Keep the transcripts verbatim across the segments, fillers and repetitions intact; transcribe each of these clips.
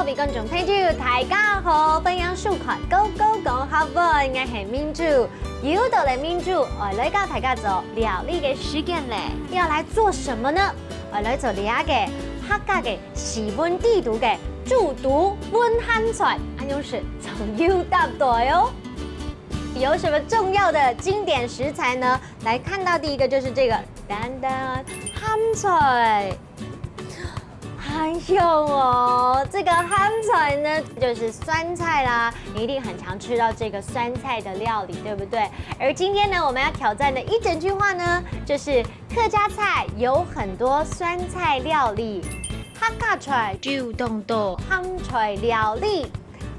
各位觀眾朋友，大家好，歡迎收看《Go Go 講客話》，𠊎係明珠。又到了明珠愛來教大家做料理个時間咧。要來做什麼呢？愛來做這個客家个四炆底肚个豬肚炆鹹菜，恁樣食正有搭配哦。有什麼重要的經典食材呢？來看到第一個就是這個，噔噔，鹹菜。 很香哦！這個鹹菜呢，就是酸菜啦，你一定很常吃到這個酸菜的料理，對不對？而今天呢，我們要挑戰的一整句話呢，就是客家菜有很多酸菜料理。客家菜有當多鹹菜料理。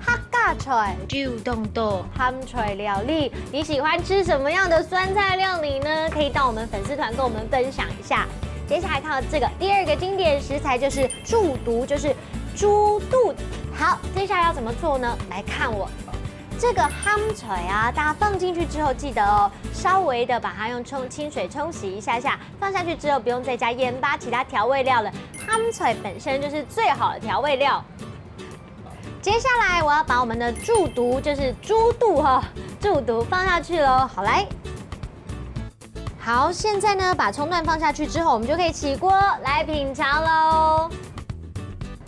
客家菜有當多鹹菜料理。你喜歡吃什麼樣的酸菜料理呢？可以到我們粉絲團跟我們分享一下。接下來看到這個第二個經典食材就是豬肚，就是豬肚。好，接下來要怎麼做呢？來看我這個鹹菜啊，大家放進去之後，記得哦，稍微的把它用沖清水沖洗一下下，放下去之後不用再加鹽巴、其他調味料了，鹹菜本身就是最好的調味料。 接下來我要把我們的豬肚，就是豬肚哈，豬肚放下去嘍。好，來，好，現在呢，把蔥段放下去之後，我們就可以起鍋來品嚐嘍。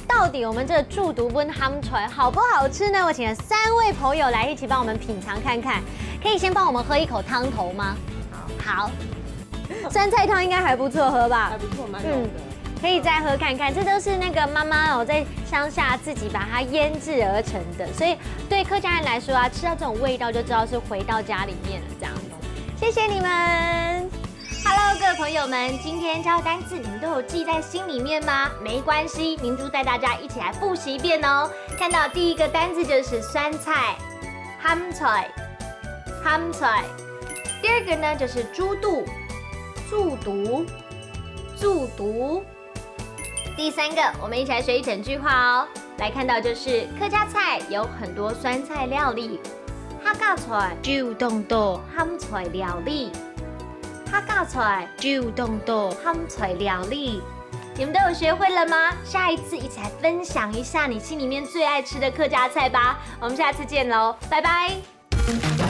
到底我們這豬肚炆鹹菜好不好吃呢？我請了三位朋友來一起幫我們品嚐看看。可以先幫我們喝一口湯頭嗎？好，酸菜湯應該還不錯喝吧？還不錯，蠻濃的。 可以再喝看看，這都是那個媽媽哦，在鄉下自己把它醃製而成的，所以對客家人來說啊，吃到這種味道就知道是回到家裡面了，這樣子。謝謝你們。Hello，各位朋友們，今天教單字你們都有記在心裡面嗎？沒關係，明珠帶大家一起來複習一遍哦。看到第一個單字就是酸菜，鹹菜，鹹菜。第二個呢就是豬肚，豬肚，豬肚。 第三個，我們一起來學一整句話哦。來看到就是客家菜有很多酸菜料理，客家菜有當多鹹菜料理，客家菜有當多鹹菜料理。你們都有學會了嗎？下一次一起來分享一下你心裡面最愛吃的客家菜吧。我們下次見嘍，拜拜。